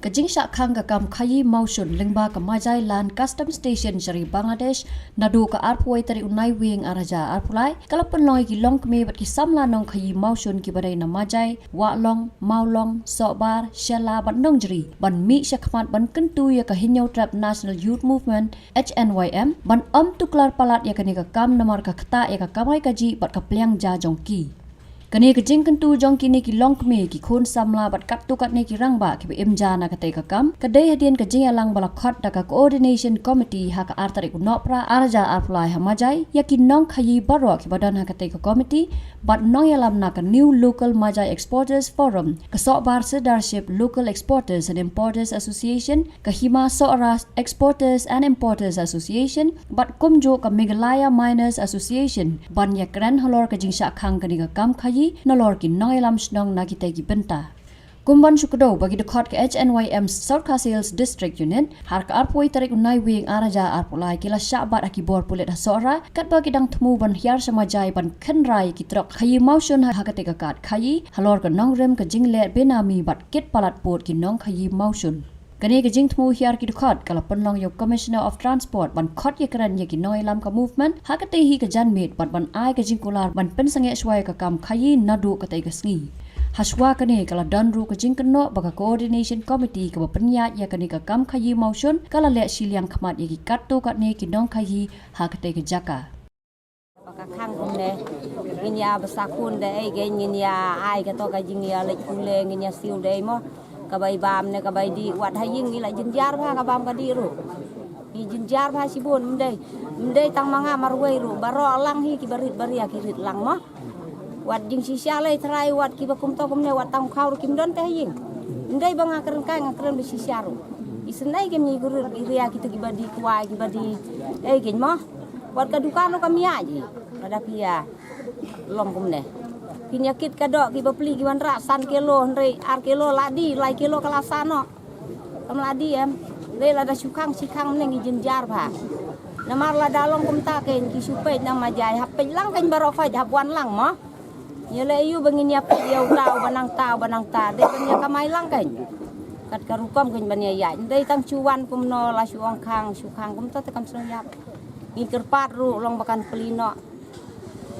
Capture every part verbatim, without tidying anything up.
Ka jingshah khang ka kam khaïi mawshun lyngba ka Majai Land Custom Station sha ri Bangladesh naduh ka arphew tarik u Naiwieng ar hajar arphew lai ka la pynlong ïa ki longkmie bad ki samla nongkhaïi mawshun kiba dei na Majai, Wahlong, Mawlong, Sohbar, Shella bad Nongjri ban mih shakhmat ban kyntu ïa ka Hynñiewtrep National Youth Movement, H N Y M, ban ym tuklar palat ïa kane ka kam namar ka ktah ïa ka kamai kajih bad ka pliang ja jong ki. Kane ka jingkyntu jong kine ki longkmie, ki khun samla bad katto katne ki rangbah kiba im ja na katei ka kam ka dei hadien ka jingïalang ba la khot da ka Coordination Committee ha ka ar tarik u Nohprah ar hajar arphew lai ha Majai ïa ki nongkhaïi baroh kiba don ha katei ka committee bad nongïalam na ka New Local Majai Exporters Forum, ka Sohbar Sirdarship Local Exporters and Importers Association, ka Hima Sohra Exporters and Importers Association bad kumjuh ka Meghalaya Miners Association ban ïakren halor ka jingshah khang kane ka kam khaïi nalor ki nongïalam shnong na kitei ki bynta. Kum ban shu kdew ba ki dkhot ka H N Y M Sorkha Sales District Unit, ha ka arphew tarik u Naiwieng ar hajar arphew lai ki la shah bat ha ki bor pulit ha Sohra katba ki dang thmu ban hiar sha Majai ban kynrai ïa ki trok khaïi mawshun ha katei ka kad khaïi halor ka nongrim ka jingleh benami bad kit palat pud ki nongkhaïi mawshun. Kane ka jingthmu hiar ki dkhot ka la pynlong ïa u Commissioner of Transport ban khot ïakren ïa ki nongïalam ka movement ha katei hi ka janmiet bad ban ai ka jingkular ban pynsangeh shuwa ïa ka kam khaïi naduh katei ka sngi. Hashwa kane ka la don ruh ka jingkynnoh ba ka Coordination Committee kaba pynïaid ïa kane ka kam khaïi mawshun ka la leh shiliang khmat ïa ki katto katne ki nongkhaïi ha katei ka jaka. Ba ka khang kumne, ngin ïa bsa khun da ei, ngin ïa ai kato ka jingïaleit pule, ngin ïa siew da ei mo. Kaba i bam ne kaba i dih, wat ha ïing ngi la jynjar bha ka bam ka dih ruh. Ngi jynjar bha shibun, ym dei, ym dei tang ma nga marwei ruh, baroh lang hi kiba rit baria ki rit lang mo. Wat jingshisha lei trai, wat kiba kumto kumne, wat tang khaw ruh kim don te ha ïing. Ym dei ba nga kren kai, nga kren ba shisha ruh. Isynei kim ngi kurit iria kito kiba dih kwai, kiba dih ei keiñ mo. Wat ka dukan ruh kam ïaid hi. Lada phi ïa long kumne, phin ïa kit ka doh ki bapli ki wanrah san kilo, hynrei ar kilo la dih, lai kilo ka la san noh. Kam la dih em. Hynrei lada shu khang shi khang ne ngi jynjar bha. Namar lada long kumta keiñ ki shu peit na Majai, hap peit lang keiñ baroh khoit, hap wan lang mo. Ïa leh ïa u ba ngin ïa peit ïa uta uba nangta uba nangta, dei ban ïa kamai lang keiñ. Kat ka rukom keiñ ban ïa ïaid, dei tang shu wan kumno la shu ong khang shu khang kumta te kam sngewïap. Ngi kyrpad ruh long ba kan plie noh.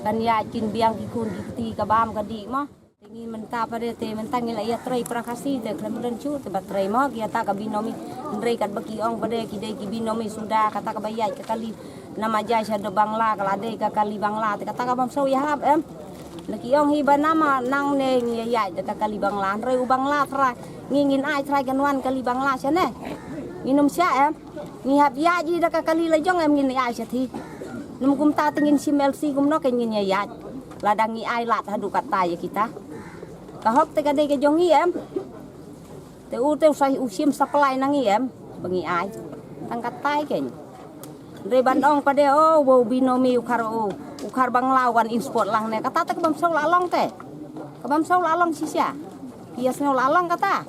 Kan ïaid kin biang ki khun ki kti ka bam ka dih mo. Te ngi mynta pat de te mynta ngi la ïa trei para Khasi te khlem don shuh te ba trei mo ki ïa ta ka binomi. Hynrei katba ki ong pat de ki dei ki binomi suda kata kaba ïaid ka kali na Majai sha da Bangla ka la dei ka kali Bangla te kata ka bym sngewïahap em. Na ki ong hi ba nama nangne ngi ïa ïaid da ka kali Bangla hynrei u Bangla trai ngi ngin ai trai kan wan kali Bangla shane. Ngin ym shah em. Ngi hap ïaid hi da ka kali la jong em ngin ïaid shathie. Nym kumta te ngin shim L C kumno ke ngin ïa ïaid. Lada ngi ai lad haduh katta ïa kita. Ka hok te ka dei ka jong ngi em. Te u te u sa u shim supply na ngi em. Ba ngi ai. Tang katta ïa keiñ. Hynrei ban ong pat de o wow binomi u khar u u khar Bangla wan insport lang ne kata te ka bym sngewlah long te. Ka bym sngewlah long shisha. Ïa sngewlah long kata.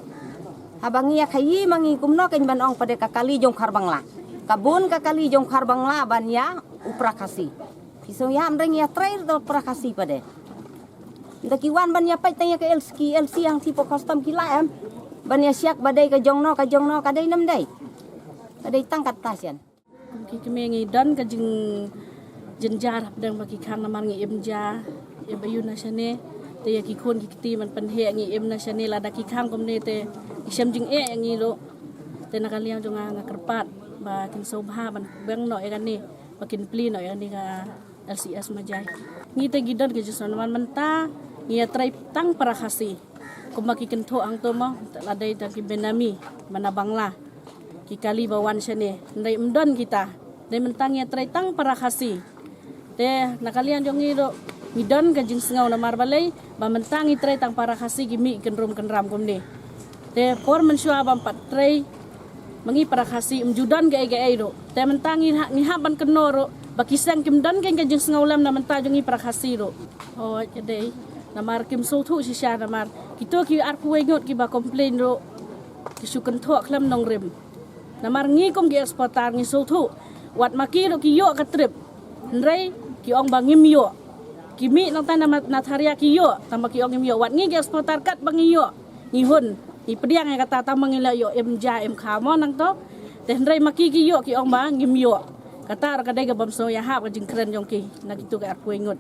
Haba ngi ïa khaïi ma ngi kumno keiñ ban ong pat de ka kali jong khar Bangla. Ka bun ka kali jong khar Bangla ban ïa u para Khasi. Phi sngewïahap hynrei ngi ïa trei da para Khasi pat de. Nda ki wan ban ïa peit tang ïa ka L C, ki L C hangtei po custom ki la em. Ban ïa shak ba dei ka jong no ka jong no ka dei nam dei. Ka dei tang katta shen. Kum ki kmie ngi don ka jingjynjar hapdeng ba ki khang namar ngi im ja, im ba ïu na shane. Te ïa ki khun ki kti man pynheh ngi im na shane lada ki khang kumne te ki shem jingeh ïa ngi ruh. Te na ka liang jong nga nga kyrpad ba kin sngewbha ban beng noh ïa kane ba kin plie noh ïa kane ka L C S Majai. Ngi te ngi don ka jingsngew namar mynta ngi ïa trei tang para Khasi. Kumba ki kynthoh hangto mo, la dei tang ki benami, mana Bangla. Ki kali ba wan shane, hynrei ym don kita. Dei mynta ngi ïa trei tang para Khasi. Te na ka liang jong ngi ruh ngi don ka jingsngew namar balei ba mynta ngi trei tang para Khasi ki mih kynrum kynram kumne. Te por mynshuwa ba ym pat trei ma ngi para Khasi ym ju don kaei kaei ruh. Te mynta ngi ha, ngi hap ban kynnoh ruh ba ki seng kim don keiñ ka jingsngewlem na mynta jong ngi para Khasi ruh. Hooid ka dei namar kim sngewthuh shisha namar kito ki arphew wei ngut kiba complain ruh ki shu kynthoh khlem nongrim. Namar ngi kum ki exporter ngi sngewthuh wat ma ki ruh ki ïoh ka trip. Hynrei ki ong ba ngim ïoh. Ki mih nangta na Natharia ki ïoh tang ba ki ong ngim ïoh. Wat ngi ki exporter katba ngi ïoh ngi hun. Ngi pdiang ïa kata tang ba ngi la ïoh im ja im kha mo nangto. Te hynrei ma ki ki ïoh ki ong ba ngim ïoh. Kata ruh ka dei ka bym sngewïahap ka jingkren jong ki na kitu ki arphew ngut.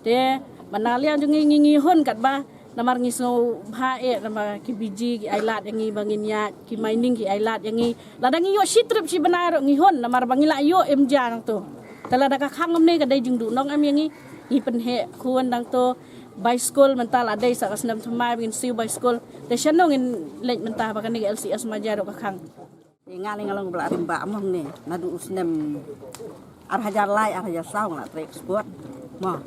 Te ba na liang jong ngi ngi ngi hun katba namar ngi sngewbha eh namar ki biji ki ailad ïa ngi ba ngin ïaid, ki mining ki ailad ïa ngi. Lada ngi ïoh shi trip shi bnai ruh ngi hun namar ba ngi la ïoh im ja nangto. Te lada ka khang kumne ka dei jingduhnong em ïa ngi. Ngi pynheh khun nangto. Bai skul mynta la dei sa ka snem thymmai ba ngin siew bai skul. Te shano ngin leit mynta ba kane ka L C S Majai ruh ka khang. Te nga lei nga long ba la rim ba mo hangne naduh u snem ar hajar lai ar hajar saw nga la trei sport mo.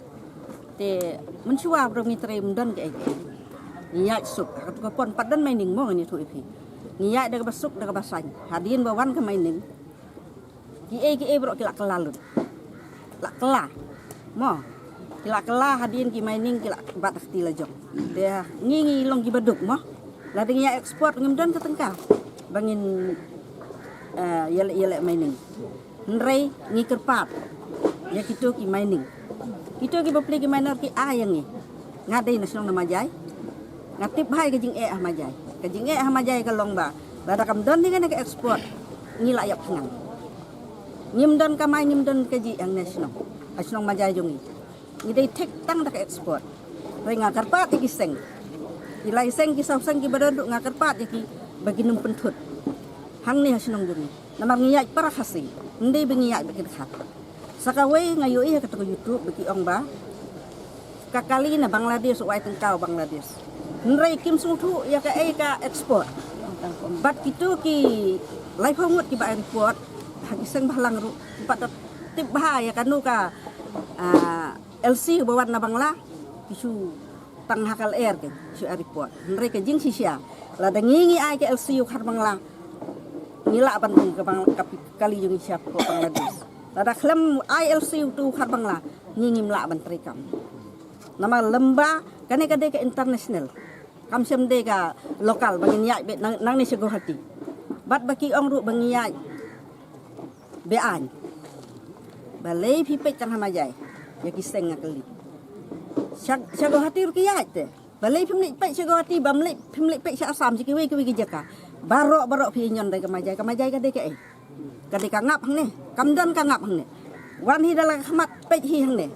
Te mynshuwa ba ngi trei ym don kaei kaei. Ngi ïaid suk ha katu ka pon pat don mining mo, ngan ïathuh ïa phi. Ngi ïaid da kaba suk da kaba saiñ. Hadien ba wan ka mining kiei kiei baroh ki la kylla lut. La kylla mo. Ki la kylla hadien ki mining ki la bat da kti la jong. Te ngi ngi long kiba duk mo. Lada ngi ïa export ngim don ka tyngka ba ngin eh, ïaleh ïaleh mining. Hynrei ngi kyrpad ïa kito ki mining. Kito ki bapli ki miner ki ai ïa ngi. Nga dei na shnong na Majai. Nga tip bha ïa ka jingeh ha Majai. Ka jingeh ha Majai ka long ba lada kam don hi kane ka export ngi la ïap thngan. Ngim don kamai, ngim don kajih hangne shnong. Ha shnong Majai jong ngi. Ngi dei thik tang da ka export. Hynrei nga kyrpad ïa ki seng. Ki lai seng ki saw seng kiba don ruh nga kyrpad ïa ki ba kin ym pynthut hangne ha shnong jong ngi. Namar ngi ïaid para Khasi. Ym dei ba ngi ïaid ba ki dkhar. Sa kawei nga ïohi ha kata ka YouTube ba ki ong ba ka kali na Bangladesh, u ai tyngka u Bangladesh. Hynrei kim sngewthuh ïa kaei ka export. Bad kito ki laiphew ngut kiba ai report ha ki seng bhalang ruh, ki pat tip bha ïa kano ka ah, L C ba wan na Bangla ki shu tang ha ka lyer ki shu ai report. Hynrei ka jingshisha lada ngi ngi ai ka L C u khar Bangla, ngi lah ban rung ka Bang-, ka pi-, kali jong ngi sha Bangladesh. Lada khlem ai L C utu u khar Bangla, ngi ngim lah ban trei kam. Namar lem ba kane ka dei ka international. Kam shym dei ka local ba ngin ïaid beit nang, nangne sha Guwahati. Bad ba ki ong ruh ba ngi ïaid be-aiñ. Balei phi peit tang ha Majai ïa ki seng, nga kylli. Sha, sha Guwahati ruh ki ïaid te. Balei phim leit peit sha Guwahati, bym leit, phim leit peit sha Assam, sha kiwei kiwei ki jaka. Baroh baroh phi ïa ñion dei ka Majai, ka Majai ka dei kaei? Ka dei ka ngap hangne, kam don ka ngap hangne. Wan hi da la ka khmat, peit hi hangne.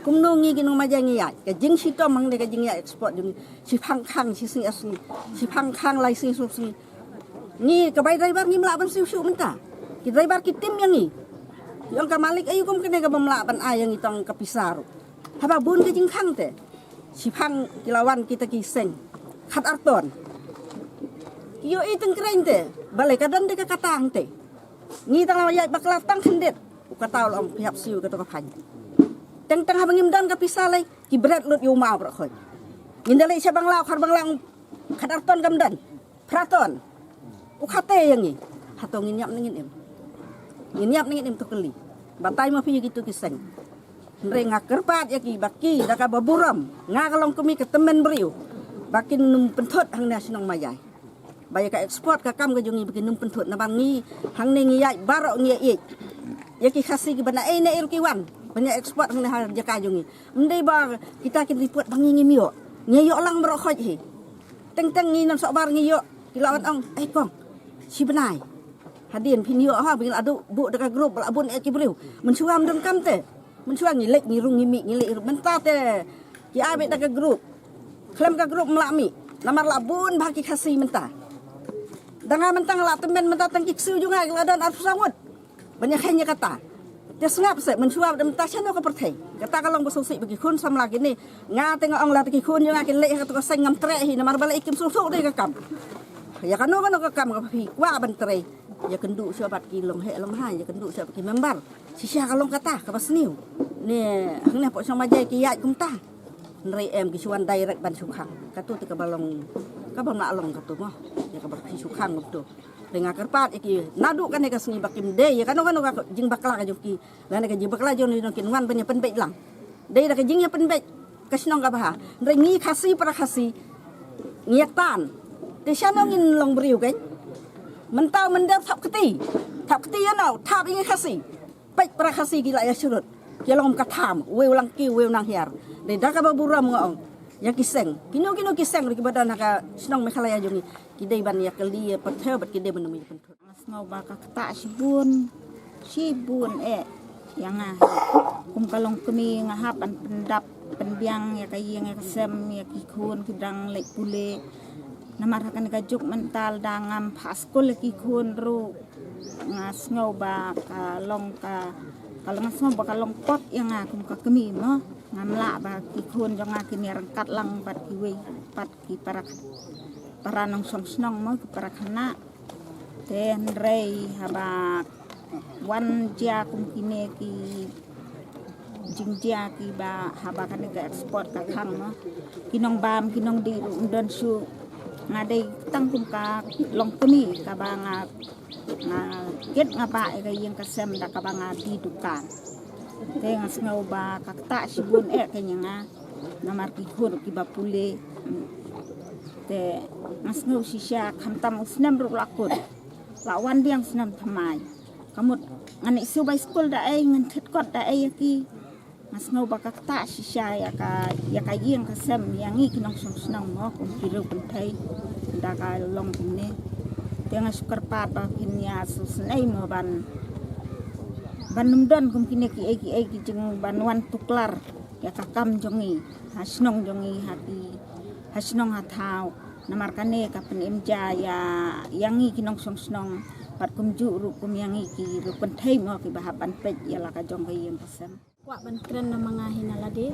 Kumno ngi ki nong Majai ngi ïaid? Ka jingshitom hangne ka jingïaid export jong ngi. Shiphang khang shi sngi ar sngi, shiphang khang lai sngi saw sngi. Ngi ka bai driver ngim lah ban siew shuh mynta. Ki driver ki tim ïa ngi. Ki ong ka malik, aïu kum kane ka bym lah ban ai ïa ngi tang ka pisa ruh. Haba bun ka jingkhang te. Shiphang ki la wan kita ki seng. Khat ar ton. Ki ïohi tyngkreiñ te. Balei ka don te ka kata hangte. Ngi tang la ïaid bakla tang khyndiat. U kata u la ong phi hap siew kato ka fine. Teng teng haba ngim don ka pisa lei ki bret lut ïa u maw baroh khoit. Ngin da leit sha Bangla, u khar Bangla ong khat ar ton kam don. Phra ton. U khate ïa ngi. Hato ngin ïap ne ngin im? Ngin ïap ne ngin im, to kylli. Batai ma phi ïa kitu ki seng. Hynrei nga kyrpad ïa ki ba ki da kaba burom. Nga ka long kum i ka tymmen briew ba kin ym pynthut hangne ha shnong Majai. Ba ïa ka export ka kam ka jong ngi ba kin ym pynthut, namar ngi hangne ngi ïaid baroh ngi ïa ïeit. Ïa ki Khasi kiba naei naei ruh ki wan ban ïa export hangne ha jaka jong ngi. Ym dei ba kita kin report ba ngi ngim ïoh. Ngi ïoh lang baroh khoit hi. Teng teng ngi nang sohbar ngi ïoh. Ki la wan ong, "Ei kong, shi bnai hadien phin ïoh ha, ba ngi la duh buh da ka group ba la bun eh ki briew." Mynshuwa ym don kam te. Mynshuwa ngi leit ngi rung ngi mih, ngi leit rung. Mynta te ki ai beit da ka group. Khlem ka group ym lah mih. Namar la bun bha ki Khasi mynta. Da nga mynta nga la tymmen mynta tang ki ksiew jong nga ki la don arphew saw ngut. Ban ïa kheiñ ïa kata. Te sngap seh, mynshuwa da mynta shano ka pyrthei. Kata ka long ba sngewsih ba ki khun samla kine. Nga te nga ong lada ki khun jong nga kin leit ha kato ka seng ngam treh hi, namar balei, kim sngewthuh de ka kam. Ïa kano kano ka kam kaba phi kwah ban trei, ïa kynduh shuwa bad ki longheh longhai, ïa kynduh shuwa bad ki member. Shisha ka long kata kaba sniew. Ne hangne hapoh shnong Majai ki ïaid kumta. Hynrei em, ki shu wan direct ban shu khang. Kato te kaba long, kaba ym lah long kato mo. Ïa kaba phi shu khang kumto. Te nga kyrpad ïa ki naduh kane ka sngi ba kim dei ïa kano kano ka jingbakla ka jong ki. Lane ka jingbakla jong ngi, kin wan ban ïa pynbeit lang. Dei da ka jingïapynbeit ka shnong ka bha. Hynrei ngi Khasi para Khasi ngi ïa tan. Te shano ngin long briew kein? Mynta u mynder thap kti. Thap kti ïa no, thap ïa ngi Khasi. Peit para Khasi ki la ïa shrut. Ki long ka tham, uwei u lang ki, uwei u nang hiar. Dei da kaba burom nga ong. Ïa ki seng, kino kino ki seng ruh kiba don ha ka shnong Meghalaya jong ngi, ki dei ban ïa kylli ïa pyrthei bad ki dei ban ym ïa pynthut. Nga sngew ba ka ktah shibun, shibun eh ïa nga. Kum ka long kmie nga hap ban pyndap pynbiang ïa ka ïing ïa ka sem ïa ki khun ki dang leit pule. Namar ha kane ka juk mynta lada ngam phah skul ïa ki khun ruh, nga sngew ba ka long ka, ka long, nga sngew ba ka long pop ïa nga kum ka kmie mo. Ngam lah ba ki khun jong nga kin ïa ryngkat lang bad kiwei pat ki para, para nongshong shnong mo, ki para khynnah. Te hynrei haba wan jia kum kine ki jingjia kiba haba kane ka sport ka khang mo, ki nongbam ki nongdih ruh ym don shuh. Nga dei tang kum ka long kmie kaba nga, nga kit nga bah ïa ka ïing ka sem da kaba nga die dukan. Te nga sngew ba ka ktah shibun eh ka ïa nga. Namar ki khun kiba pule. Te nga sngew shisha khamtam u snem ruh la kut, la wan biang snem thymmai. Ka mut ngan ïa siew bai skul da ei, ngan thied kot da ei ïa ki. Nga sngew ba ka ktah shisha ïa ka, ïa ka ïing ka sem ïa ngi ki nongshong shnong mo kum ki riew kynthei da ka long kumne. Te nga shu kyrpad ba phin ïa sngewsynei mo ban, ban ym don kum kine kiei kiei ki jing ban wan tuklar ïa ka kam jong ngi ha shnong jong ngi, ha ki, ha shnong ha thaw. Namar kane ka pynim ja ïa, ïa ngi ki nongshong shnong bad kumjuh ruh kum ïa ngi ki riew kynthei mo kiba hap ban peit ïa la ka jong ka ïing ka sem. Kwah ban kren na ma nga hi na lade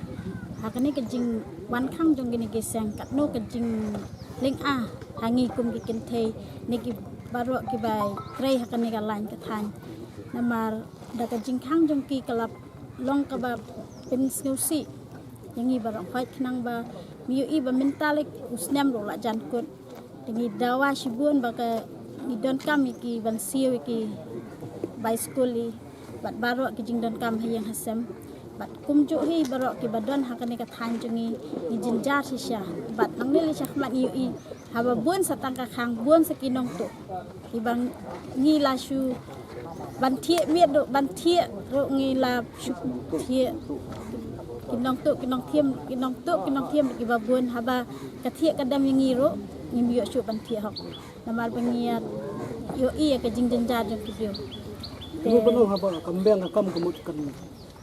ha kane ka jingwan khang jong kine ki seng, katno ka jinglynga ha ngi kum ki kynthei ne ki baroh kiba trei ha kane ka lain ka thaiñ. Namar da ka jingkhang jong ki ka la long kaba pynsngewsih ïa ngi baroh khoit khnang ba ngi ïohi ba mynta lei u snem ruh la jan kut. Te ngi dawa shibun ba ka ngi donkam ïa ki ban siew ïa ki bai skul ïa bad baroh ki jingdonkam ha ïing ha sem. Bad kumjuh hi baroh kiba don ha kane ka thaiñ jong ngi, ngi jynjar shisha. Bad nangne lei shakhmat ngi ïohi haba bun sa tang ka khang, bun sa ki nongtuh. Kiba ngi la shu ban thiah miet ruh, ban thiah ruh ngi la shu thiah. Ki nongtuh ki nongthiem, ki nongtuh ki nongthiem kiba bun, haba ka thiah ka dem ïa ngi ruh ngim ïoh shuh ban thiah hok. Namar ba ngi ïa ïohi ïa ka jingjynjar jong ki briew. Te ruh ba nong haba kam biang ka kam ka mut kan,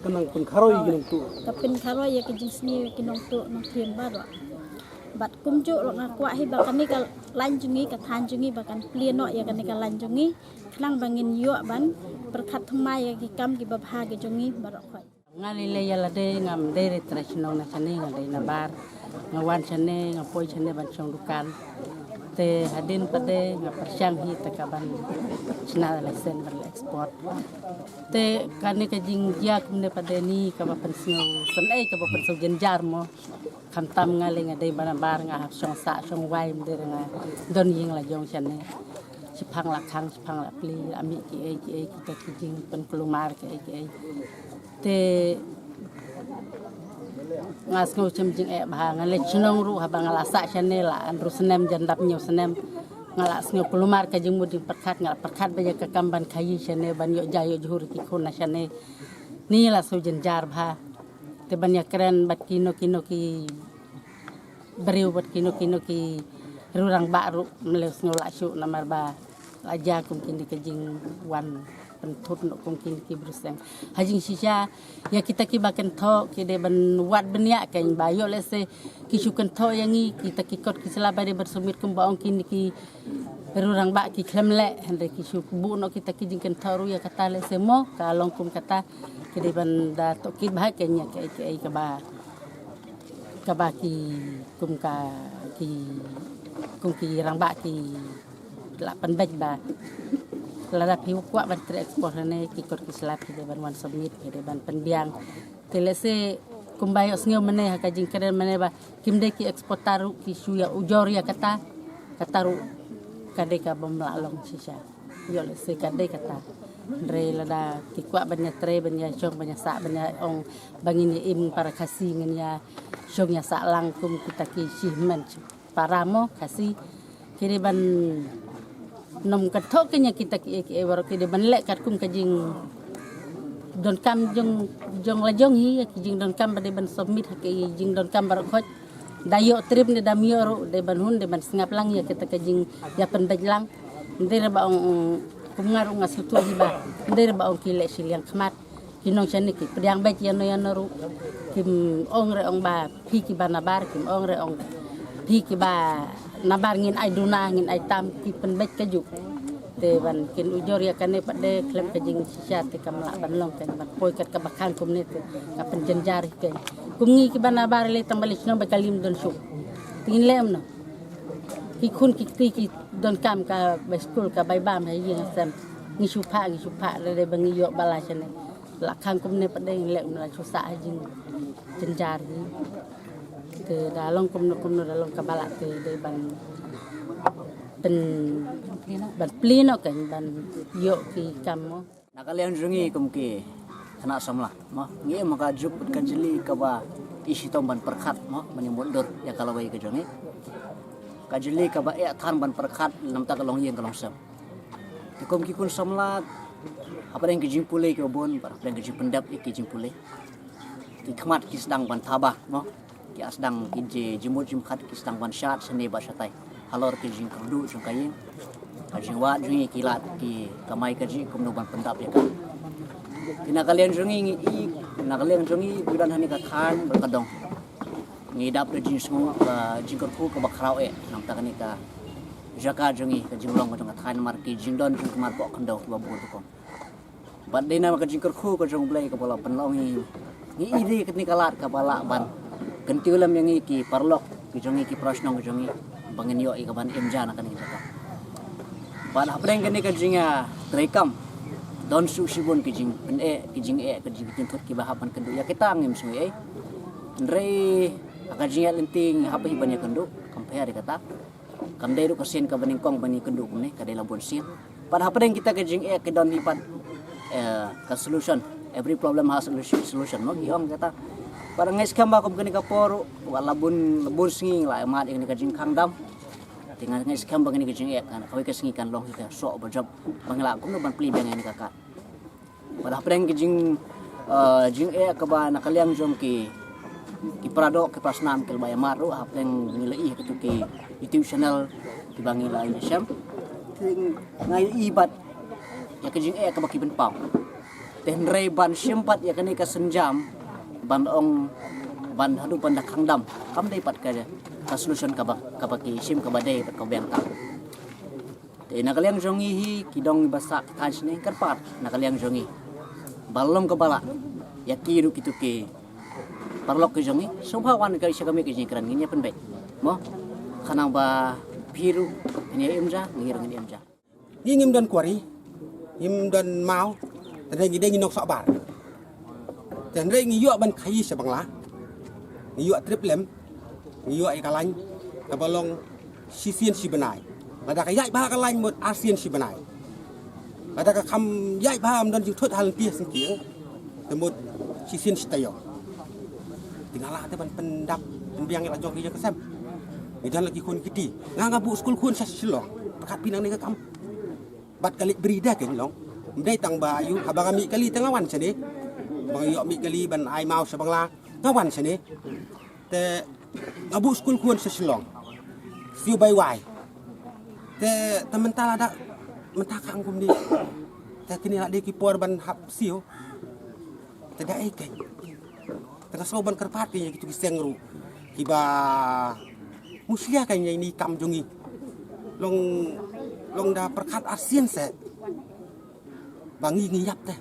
kan nang pynkharoi ki nongtuh, ka pynkharoi ïa ka jingsniew ki nongtuh nongthiem baroh. Bad kumjuh ruh nga kwah hi ba kane ka lain jong ngi, ka thaiñ jong ngi ba kan plie noh ïa kane ka lain jong ngi khnang ba ngin ïoh ban pyrkhat thymmai ïa ki kam kiba bha ki jong ngi baroh khoit. Nga lei lei ïa lade ngam dei re trei shnong na shane, nga dei na bar, nga wan shane, nga poi shane ban shong dukan. Te hadien pat de nga pyrshang hi te ka ban shna lesen ban leh export. Te kane ka jingjia kumne pat de ni kaba pynsngewsynei, kaba pynsngewjynjar mo. Khamtam nga lei nga dei ba na bar nga hap shong sah shong wai, ym dei re nga don ïing la jong shane. Shiphang la khang, shiphang la plie, la mih kiei kiei kita ki jingpynkulmar kiei kiei. Te nga sngew shem jingeh bha, nga leit shnong ruh haba nga la sah shane la hynriew snem, jan dap hynñiew snem. Nga la sngew kulmar ka jingmut jingpyrkhat, nga la pyrkhat ba ïa ka kam ban khaïi shane, ban ïoh ja ïoh jhur ki khun na shane. Ni la sngew jynjar bha. Te ban ïa kren bad kino kino ki briew bad kino kino ki riew rangbah ruh ym lei sngew lah shuh namar ba la jia kum kine ki jingwan pynthut noh kum kine ki briew seng. Ha jingshisha ïa kita kiba kynthoh ki dei ban wad bniah kein ba ïoh lehse ki shu kynthoh ïa ngi kita ki kot ki sla ba dei ban submit kumba ong kine ki riew rangbah ki khlem leh, hynrei ki shu buh noh kita ki jingkynthoh ruh ïa kata lehse mo ka long kum kata ki dei ban da tohkit bha kein ïa kiei kiei kaba kaba ki kum ka ki kum ki rangbah ki la pynbeit ba lada phi kwah ban trei export hangne ki kot ki sla phi dei ban wan submit, phi dei ban pynbiang. Te lehse kumba ïohsngew mynne ha ka jingkren mynne ba kim dei ki exporter ruh ki shu ïa ujor ïa kata, kata ruh ka dei ka bym lah long shisha. Ïoh lehse ka dei kata. Hynrei lada ki kwah ban ïa trei, ban ïa shong, ban ïa sah, ban ïa ong ba ngin ïa im para Khasi, ngin ïa shong ïa sah lang kum kita ki shihmen para mo Khasi. Ki dei ban nym kynthoh kein ïa kita kiei kiei baroh, ki dei ban leh katkum ka jingdonkam jong, jong la jong hi, ki jingdonkam ba dei ban submit ha ki jingdonkam baroh khoit. Da ïoh trip ne da ym ïoh ruh, dei ban hun, dei ban sngap lang ïa kita ka jingïapynbeit lang. Ym dei re ba ong, ong, kum nga ruh nga sngewthuh hi ba ym dei re ba ong ki leh shiliang khmat, ki nongshane ki pdiang beit ïano ïano ruh. Kim ong re ong ba phi kiba nabar, kim ong re ong phi kiba nabar ngin ai duna, ngin ai tam, ki pynbeit kajuh. Te ban kin ujor ïa kane pat de khlem ka jingshisha te kam lah ban long, kan ban poi kat kaba khang kumne te ka pynjynjar hi, kan. Kum ngi kiba nabar lei tang ba lei shnong ba ka lim don suk. Te ngin leh kumno? Ki khun ki kti ki donkam ka bai skul, ka bai bam ha ïing ha sem. Ngi shu phah, ngi shu phah, lada ba ngi ïoh ba la shane. La khang kumne pat de ngin leh kumno, la shu sah ha jingjynjar hi. Te da long kumno kumno, da long kaba lah te dei ban pyn, ban plie noh, kan ban ïoh ki kam mo. Na ka liang jong ngi kum ki khynnah samla mo, ngi im ha ka juk bad ka jylli kaba i shitom ban pyrkhat mo, ban ïamut dur ïa ka lawei ka jong ngi. Ka jylli kaba eh than ban pyrkhat, namta ka longïing ka longsem. Te kum ki khun samla, hapdeng ki jingpule kiba bun bad hapdeng ki jingpyndep ïa ki jingpule, ki khmat ki sdang ban thaba mo. Ki sdang, ki ji-, jingmut jingpyrkhat ki sdang ban shad shane bad shatai halor ki jingkyrduh jong ka ïing, ka jingwad jong ngi, ki lad ki kamai kajih kumno ban pyndap ïa ka. Te na ka liang jong ngi, ngi i, na ka liang jong ngi, ngi don hangne ka thaiñ bad ka dong, ngi dap da jingsngew, ka jingkyrkhu kaba khraw eh. Namta kane ka jaka jong ngi, ka jinglong ka jong ka thaiñ, namar ki jingdon jingkyrmen poh khyndew kiba bun rukom. Bad dei namar ka jingkyrkhu ka jong U Blei kaba la pynlong hi, ngi i dei kane ka lad kaba lah ban kyntiew lem ïa ngi ki paralok ki jong ngi, ki parashnong ki jong ngi, ba ngin ïoh ïa kaban im ja na kane ka jaka. Bad hapdeng kane ka jingïatreikam, don shuh shibun ki jingpyneh, ki jingeh, ki jingpynthut kiba hap ban kynduh ïa kita, ngim sngew ei. Hynrei ha ka jingïaid lynti ngi hap hi ban ïakynduh, kam pher ïa kata. Kam dei ruh ka sien kaba nyngkong ba ngi kynduh kumne, ka dei la bun sien. Pat hapdeng kita ka jingeh ka don hi pat, eh, ka solution. Every problem has a solution, solution mo, ki ong kata. Pat nga ngeit skhem ba kum kane ka por ruh, wat la bun, la bun sngi la mad ïa kane ka jingkhang dam. Te nga ngeit skhem ba kane ka jingeh kan, kawei ka sngi kan long hi ka soh ba jop ba ngi lah kumno ban plie biang ïa kane ka kad. Bad hapdeng ki jing, eh, jingeh kaba na ka liang jong ki, ki paradoh, ki parasnam, ki la ba ïamar ruh, hapdeng ngi la i ha kitu ki YouTube channel kiba ngi la ïashem. Te nga i bad ïa ka jingeh kaba ki pynpaw. Te hynrei ban shim pat ïa kane ka sienjam, ban ong, ban haduh ban da khang dam, kam dei pat ka, ka solution kaba, kaba ki shim kaba dei bad kaba biang tam. Te na ka liang jong ngi hi, ki dong ba sah ki thaiñ shane, kyrpad na ka liang jong ngi, ba long kaba lah ïa ki ruh kitu ki paralok ki jong ngi, sngewbha wan ka sha ka miej ka jingkren, ngin ïa pynbeit mo. Khnang ba phi ruh phin ïa im ja, ngi ruh ngin im ja. Ngi ngim don quarry, ngim don maw, te ngi dei ngi nongsoh bar. Te hynrei ngi ïoh ban khaïi sha Bangla, ngi ïoh trip lem, ngi ïoh ïa ka lain kaba long shisien shi bnai. Lada ka ïaid bha ka lain mut arsien shi bnai. Lada ka kham ïaid bha, ym don jingthut ha lynti ha syngkien, te mut shisien shi taïew. Te nga lah te ban pyndap pynbiang ïa la jong ki jong ka sem. Ngi don la ki khun ki kti. Nga nga buh skul khun sha Shillong, pyrkhat phi nangne ka kam. Bad ka leit bri da kein long. Ym dei tang ba ïoh, haba nga mih kali te nga wan shane. Ba nga ïoh mih kali ban ai maw sha Bangla, nga wan shane. Te nga buh skul khun sha Shillong, siew bai wai. Te, te mynta lada, mynta ka ong kumne, te kine la dei ki por ban hap siew. Te da ei kein. Te nga sngew ban kyrpad kein ïa kitu ki seng ruh kiba mushlia kein ïa ine i kam jong ngi. Long, long da pyrkhat arsien seh ba ngi ngi ïap te.